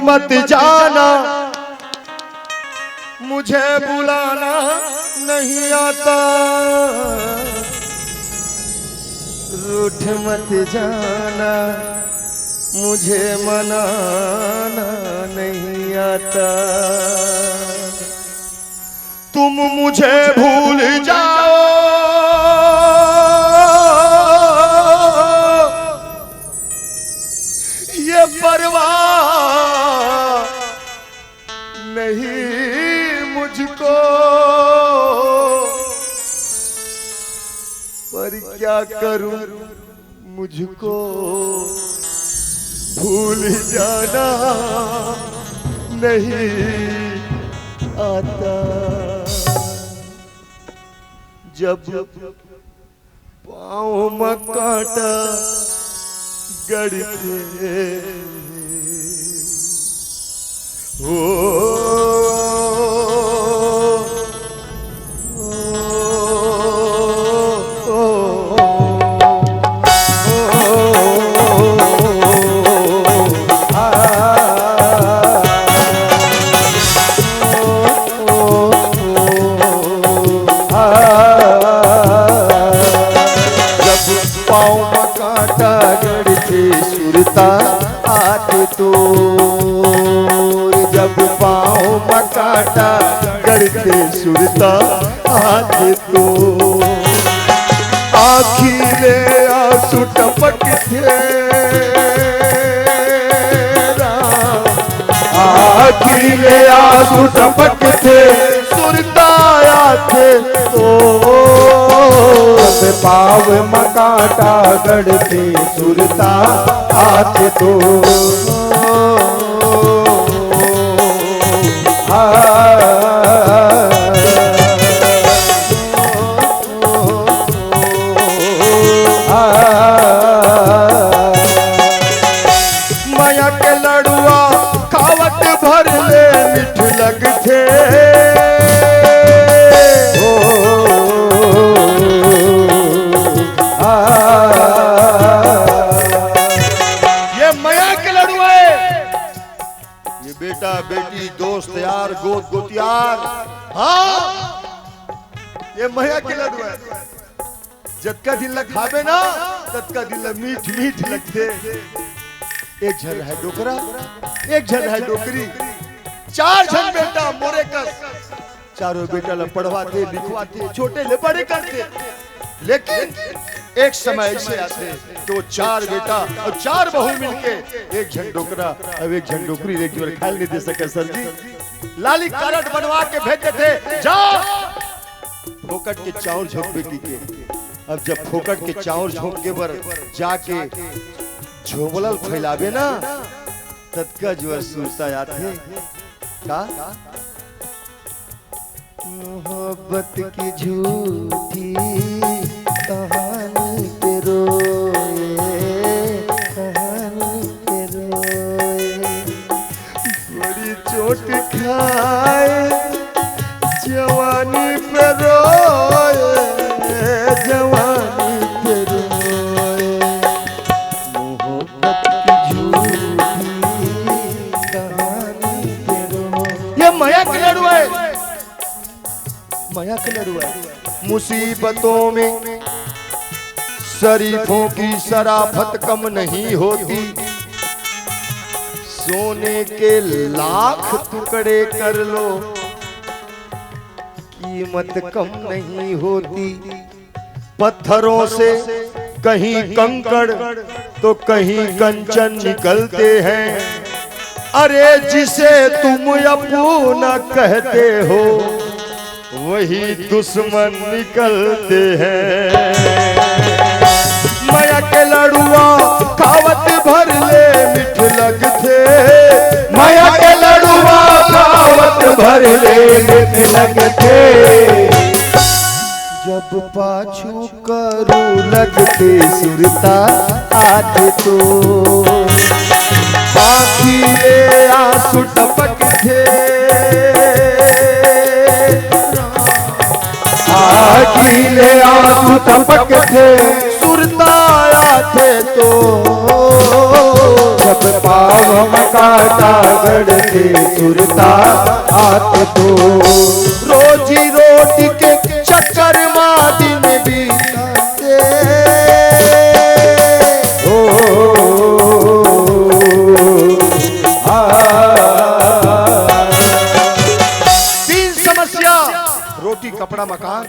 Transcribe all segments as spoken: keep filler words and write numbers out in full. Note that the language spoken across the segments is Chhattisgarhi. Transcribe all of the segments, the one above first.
मत जाना, मुझे बुलाना नहीं आता। रूठ मत जाना, मुझे मनाना नहीं आता। तुम मुझे भूल जाओ, ये परवाह नहीं मुझको, पर क्या करूं, मुझको भूल जाना नहीं आता। जब पाँव म कांटा गड़थे हो, जब पाँव म कांटा गड़थे सुरता आथे तोर, जब पाँव म कांटा गड़थे सुरता आथे तोर। आँखी ले आंसू टपकथे राम, आँखी ले आंसू टपकथे सुरता आथे तोर। जब पाँव म कांटा गड़थे सुरता आथे तोर। मया के लड़ुआ खावत भर ले मीठ लगथे। ये मया के लड़ुआ हे। ये बेटा, बेटी, दोस्त, यार, गोत, गोतियार, हाँ, ये मया के लड़ुआ हे। जतका दिन ल खाबे ना, ततका दिन ल मीठ मीठ लगथे। एक झन हे डोकरा, एक झन हे डोकरी, चार झन बेटा मोरे कस। चारों बेटा ल पढ़वाथे, लिखवाथे, छोटे ले बड़े करथे। लेकिन एक समय ऐसे आथे कि वो चार बेटा और चार बहू मिलके एक झन डोकरा और एक झन डोकरी ल एक झन खाए नहीं दे सके सर जी। लाली कारड बनवा के भेज देथे, जा फोकट के चाउर झोंकबे कहिके। अब जब फोकट के चाउर झोंके बर जाके झोंबला ल फैलाबे ना, ततका जोर सुरता आथे। का? मोहब्बत की झूठी कहानी पे रोए, कहानी पे रोए। बड़ी चोट खाए, जवानी पे रोए, जवानी पे रोए। मोहब्बत की झूठी कहानी पे रोए। ये मया के लड़ुआ हे, मया के लड़ुआ हे। मुसीबतों में शरीफों की शराफत कम नहीं होती। सोने के लाख टुकड़े कर लो, कीमत कम नहीं होती। पत्थरों से कहीं कंकड़ तो कहीं कंचन निकलते हैं। अरे, जिसे तुम अपना कहते हो, वही दुश्मन निकलते हैं। मया के लड़ुआ खावत भर ले मीठ लगथे। मया के लड़ुआ खावत भर ले मीठ लगथे। जब पाछू करू लगथे सुरता आथे तो, आँखी ले आंसू टपकथे। आँखी ले आंसू टपकथे, सुरता आथे तो। जब पावम काटा गढ़ के सुरता आत तो। रोजी रोटी के चक्कर मा दिन बीता से। ओ, आ। तीन समस्या, रोटी, कपड़ा, मकान।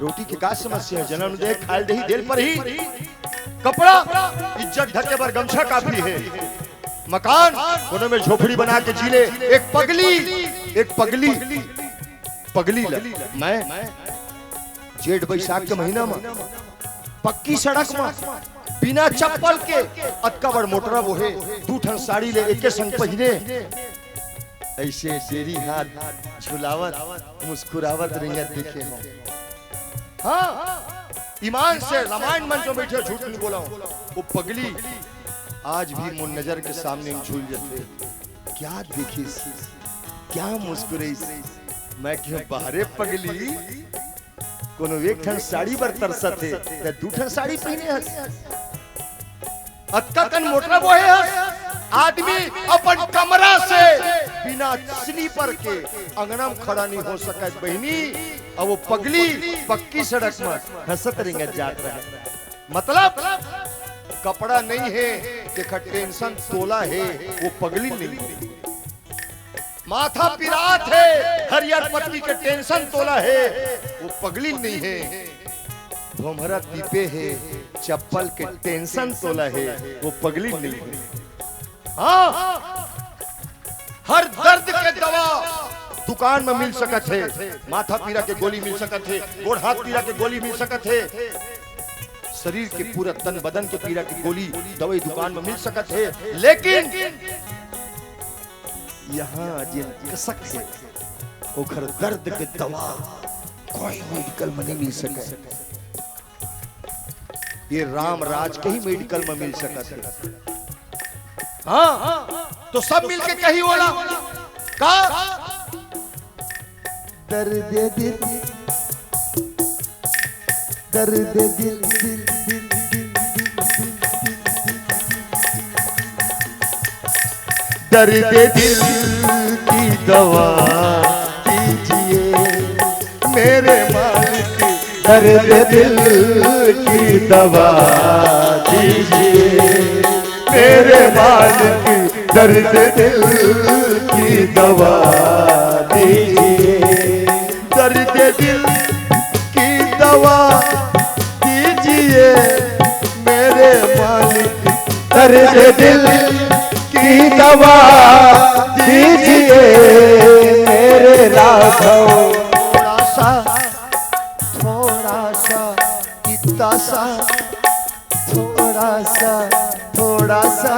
रोटी के का समस्या हे? जनम दे, खाय ल देही, दे ल परही। कपड़ा, इज्जत ढके बर गमछा काफी हे। मकान, कोनो में झोपड़ी बना के जी ले। एक पगली, एक पगली, पगली ल मैं जेठ बैसाख के महीना म पक्की सड़क म बिना चप्पल के अतका बड़ मोटरा बोहे, दू ठन साड़ी ले एके संग पहिरे, अइसे डेरी हाथ झुलावत, मुस्कुरावत रेंगत देखे हंव। हाँ, ईमान से रामायण मंच में बइठे, झूठ नइ बोलंव। वो पगली आज भी मोर नजर के सामने झूल जथे। क्या देखिस, क्या मुस्कुराइस। मैं कहेंव, "बाह रे पगली, कोनो एक ठन साड़ी बर तरसत हे, त दू ठन साड़ी पहिने हस।" अतका कन मोटरा बोहे हस, आदमी अपन कमरा से बिना स्लीपर के अंगना म खड़ा नइ हो सकय बहिनी। अउ वो पगली पक्की सड़क म हंसत रेंगत जात रहय। मतलब, कपड़ा नइ हे, तेखर टेंशन तोला हे, वो पगली नइ हे। माथा पिरात हे, हरियर पत्ती के टेंशन तोला हे, वो पगली नइ हे। भोंभरा दीपे हे, चप्पल के टेंशन तोला हे, वो पगली नइ हे। हाँ, हर दर्द के दवा दुकान में मिल सकत हे। माथा पीरा के गोली मिल सकत हे, गोड़ हाथ पीरा के गोली मिल सकत हे, शरीर के पूरा तन बदन के पीरा के गोली दवाई दुकान में मिल सकत हे, लेकिन यहाँ जेन कसक हे, ओखर दर्द के दवा कोई मेडिकल में नइ मिल सकय। ये राम राज के ही मेडिकल में मिल सकत हे। हाँ, तो सब मिलके कही ओला का? दर्द दिल, दर्द दिल, दिल, दिल, दिल, दिल, दिल, दिल, दिल, दिल, दिल, दर्द दिल की दवा दीजिए मेरे मालिक, दर्द दिल की दवा दीजिए मेरे मालिक, दर्द दिल की दवा दीजिए, दर्द दिल की दवा दीजिए मेरे मालिक, दर्द दिल की दवा दीजिए मेरे राघव। थोड़ा सा, थोड़ा सा, इतना सा, थोड़ा सा, थोड़ा सा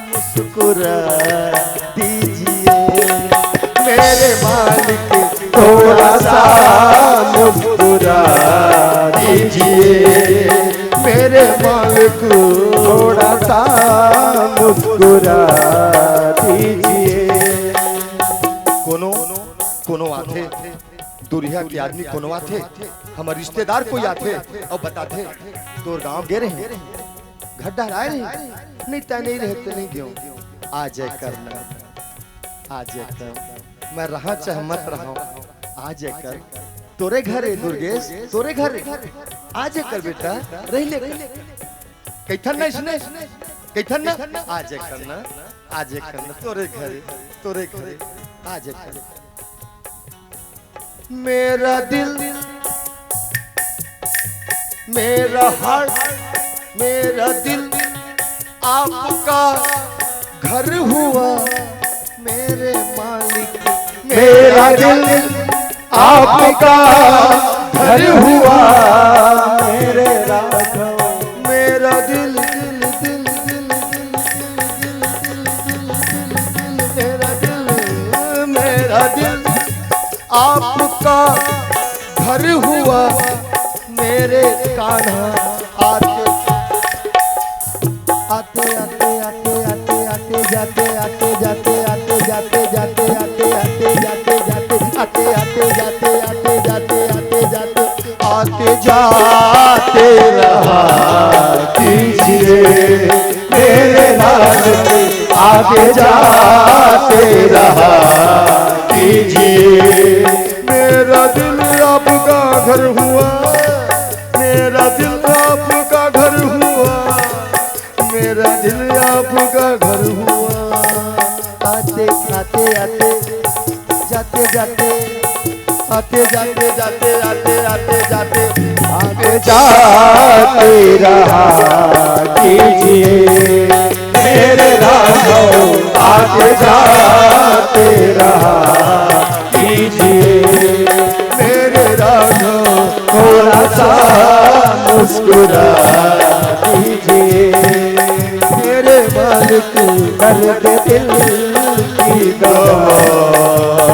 मुस्कुरा दीजिए मेरे मालिक, थोड़ा सा मुस्कुरा दीजिए मेरे मालिक, थोड़ा सा मुस्कुरा दीजिए। कोनो, कोनो आथे, दुरिहा के आदमी कोनो आथे, हमर रिश्तेदार कोई आथे अउ बताथे, "तोर गांव गे रहेंव, घर डहर आय रहेंव, नइ त नइ रहे त नइ गेंव।" आ जाय कर ना, आ जाय कर, मैं रहंव चाहे मत रहंव, आ जाय कर। तोरे घर ए दुर्गेश, तोरे घर ए, आ जाय कर बेटा, रहि ले कर। कहिथन ना अइसने, कहिथन ना, आ जाय कर ना, आ जाय कर ना, तोरे घर ए, तोरे घर ए, आ जाय कर। मेरा दिल, मेरा हार्ट, मेरा दिल आपका घर हुआ मेरे मालिक। मेरा दिल आपका घर हुआ मेरे राघव। मेरा दिल, दिल, दिल, दिल, दिल, दिल, दिल, दिल, दिल, दिल, दिल, मेरा दिल, मेरा दिल आपका घर हुआ मेरे कान्हा। आते, आते, आते, आते, आते, आते, जाते, आते, जाते, आते, जाते, आते, आते, जाते, आते, आते, जाते, आते, जाते, आते, जाते, आते, जाते रहा कीजिए मेरे आते जाते रहा कीजिए। मेरा दिल आपका घर हुआ, मेरा दिल आपका घर हुआ, मेरा दिल आपका घर हुआ। आते आते आते जाते जाते आते जाते जाते आते आते जाते आते जाते रहा कीजिए। मेरे राघव आते जाते रहा कीजिए। मेरे राघव थोड़ा सा मुस्कुरा दीजिए। मेरे मालिक दर्द दिल की दवा